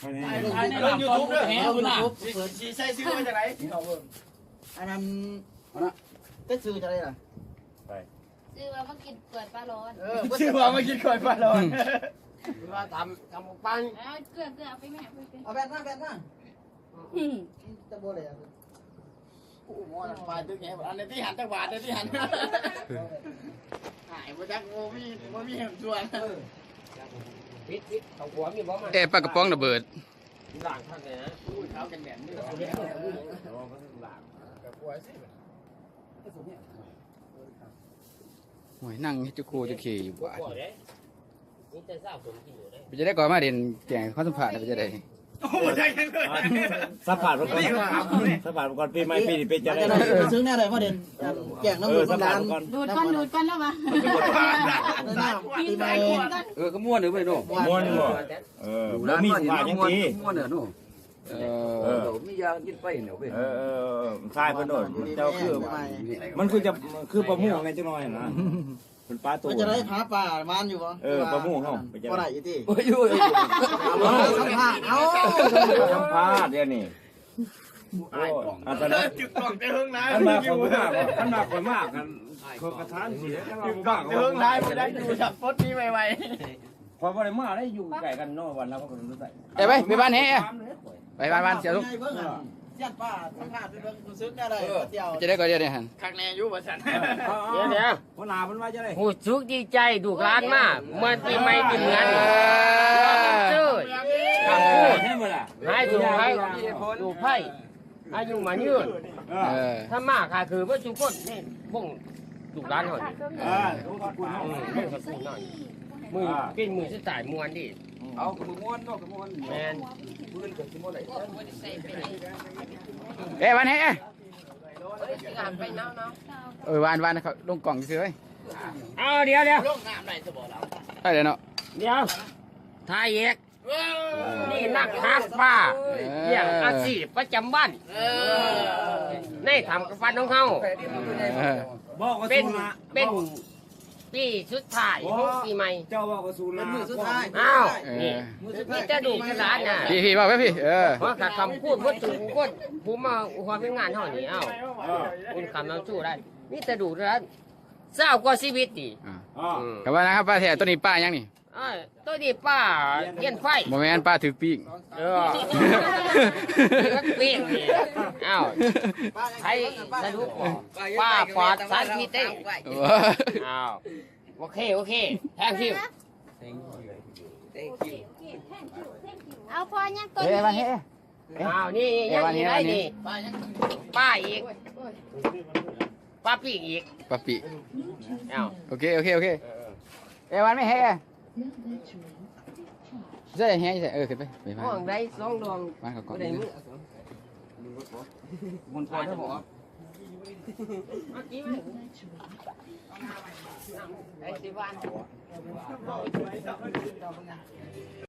ໃນ ໃນ ໃນ ໃນ YouTube ເດີ ເຮົາ YouTube ເປີດ ຊິໃຊ້ຊື່ວ່າຈັ່ງໃດ ພີ່ນ້ອງເບິ່ງ ອັນນັ້ນ ເອົານະ ແຕ່ຊື່ຈັ່ງໃດລະ ໄປ ຊື່ວ່າມາກິນກ້ວຍປາຫຼອນ ເອີ ຊື່ວ່າມາກິນກ້ວຍປາຫຼອນ ວ່າຕຳ ຕຳບັກປາ ເອົາເກືອ ເກືອເອົາໄປແມ່ ເອົາແບບນັ້ນ ແບບນັ້ນ ອືມ ຈະບໍ່ໄດ້ ໂອ້ ໝໍນັ້ນປາຍຕຶກແຮງ ອັນນີ້ທີ່ຫັນຈັກບາດເດ້ທີ່ຫັນ ຫາຍບໍ່ຈັກ ບໍ່ມີ ບໍ່ມີແຮງຊວນ ເອີ ປິດ ປິດ ເຂົ້າຂົວມີບໍ່ມາ ແອ ປາກະປ໋ອງລະເບີດ ລ້າງຄັກແດ່ນະ ເຂົາກັນແບບນີ້ ໂອ້ຍ ນັ່ງເຮັດຈຸໂຄຈຸເຄຢູ່ບາດ ເປັນຈັ່ງໃດກໍມາຫຼິ້ນແກງຄວາມສຳພັນເປັນຈັ່ງໃດ ສຳພາດເພິ່ນກ່ອນ ສຳພາດເພິ່ນກ່ອນ ປີໃໝ່ປີນີ້ເປັນຈັ່ງໃດ ເຊິ່ງແນວໃດມາຫຼິ້ນແກງນຳລູກນຳຫຼານ ດູດກ່ອນ ດູດກ່ອນແລ້ວວ່າ ປີໃໝ່ ເອີ ກໍມ່ວນເດີເວີ້ຍເນາະ ມ່ວນບໍ່ ເອີ ບໍ່ມີສຸພາດຫຍັງຕິ ມ່ວນເດີເນາະ ເອີ ເອີ ມີຢາກິນໄປເນາະເວີ້ຍ ເອີ ເອີ ຊາຍເພິ່ນໂດດ ເຈົ້າຄື ມັນຄືຈະ ຄືປາໝູກແດ່ຈັກໜ້ອຍຫັ້ນນະ ເປັນປາໂຕ ວ່າຈະໄດ້ຫາປາມານຢູ່ບໍ່ ເອີ ປາໝູກເຮົາ ບໍ່ໄດ້ຢູ່ຕິ ໂອ້ຍ ສຳພາດ ເອົ້າ ສຳພາດດຽວນີ້ ໂອ້ຍ ອັນນັ້ນ ຈຶກກ້ອງແຕ່ເຮິງນາຍ ອັນມາຂ້ອຍບໍ່ມາ ອັນມາຂ້ອຍມາກັນ ຂ້ອຍປະທານເສຍ ແຕ່ວ່າບໍ່ມາ ຈຶກກ້ອງແຕ່ເຮິງນາຍ ບໍ່ໄດ້ຢູ່ສັບປົດນີ້ໄວໆ ຂ້ອຍບໍ່ໄດ້ມາໄດ້ ຢູ່ໃກ້ກັນເນາະ ວັນລະເຮົາກໍບໍ່ໄດ້ ໄປ ໄປ ໄປບ້ານແຮ ໄປບ້ານ ບ້ານເສຍລຸງ ສຽນປ້າ ສຳພາດໄປເບິ່ງ ຮູ້ສຶກແນວໃດ ເອີ ມາທ່ຽວ ຈະໄດ້ກໍດຽວນີ້ຫັ້ນ ຄັກແນ່ຢູ່ວ່າຊັ້ນ ເອີ ດຽວໆ ຫົວໜ້າເພິ່ນວ່າຈັ່ງໃດ ຮູ້ສຶກດີໃຈ ລູກຫຼານມາ ເໝືອນປີໃໝ່ ກິນເໝືອນ ເອີ ເອີ ໃຫ້ບໍ່ລະ ໃຫ້ສູງໃຫ້ສູງໄພ ອາຍຸໝັ້ນຍືນ ເອີ ເອີ ທຳມາຄ້າຄືເບິດທຸກຄົນໃນວົງລູກຫຼານເຮົານີ້ ເອີ ເອີ ມື້ກິນມື້ສຸດທ້າຍມ່ວນດີ ເອົາ ກໍບໍ່ມ່ວນເນາະ ກໍມ່ວນ ແມ່ນ ມື້ອື່ນກໍຊິບໍ່ໄດ້ ເອີ ວັນໃຫ້ ເອີ ວານ ວານ ເຂົາລົງກ້ອງຊື່ເອີຍ ເອົາ ດຽວ ດຽວ ລົງນ້ຳໄດ້ຊະບໍ່ລາວ ໄດ້ແລ້ວເນາະ ດຽວ ຖ່າຍອີກ ເອີ ນີ້ນັກຫາປາ ເອີ ລ້ຽງອາຊີບປະຈຳວັນ ເອີ ໃນຖ້ຳກຳປັ່ນຂອງເຮົາ ເອີ ເປັນ ເປັນປີສຸດທ້າຍຂອງປີໃໝ່ ເຈົ້າເວົ້າກັບສູນາ ເປັນມື້ສຸດທ້າຍ ອ້າວ ເອີ ນີ້ ມີແຕ່ລູກແຕ່ຫຼານນະ ພີ່ ພີ່ ເວົ້າໄປພີ່ ເອີ ເພາະຖ້າຄຳຄູນໝົດທຸກຄົນ ຜູ້ມາຮ່ວມງານເຮົານີ້ ເອົ້າ ເອີ ບຸນຄຳເຮົາສູ້ໄດ້ ມີແຕ່ລູກເທົ່ານັ້ນ ຊາວກວ່າຊີວິດນີ້ ອ່າ ອືມ ກໍວ່ານະ ປາແທ້ ໂຕນີ້ປາຫຍັງນີ້? ອ້າຍ ໂຕນີ້ປາລຽນໄຟ ບໍ່ແມ່ນ ປາຖືກປີ້ງ ເອີ ມັນປີ້ງນີ້ ອ້າວ ໃຜສະດຸດບໍ່ ປາປອດສານພິດເດ້ ໂອ້ຍ ອ້າວ ໂອເຄ ໂອເຄ thank you ເອົາ ພໍຍັງ ໂຕນີ້ອີກ ເອີ ເອີ ອ້າວ ນີ້ ນີ້ ຍັງອີກໄດ໋ນີ້ ປາອີກ ປາປີ້ງອີກ ປາປີ້ງ ອ້າວ ໂອເຄ ໂອເຄ ໂອເຄ ເອີ ເອີ ເອີ ວັນໄມ່ແຮ ໃສ່ແຮ ໃສ່ ເອີ ຂຶ້ນໄປ ໄປ ຫ້ອງໃດສອງດອງ ວາງເຂົ້າກ່ອນ ບໍ່ໄດ້ມື້ ມັນພໍໄດ້ບໍ່? ເມື່ອກີ້ມັນ ໄອ້ຊິວານ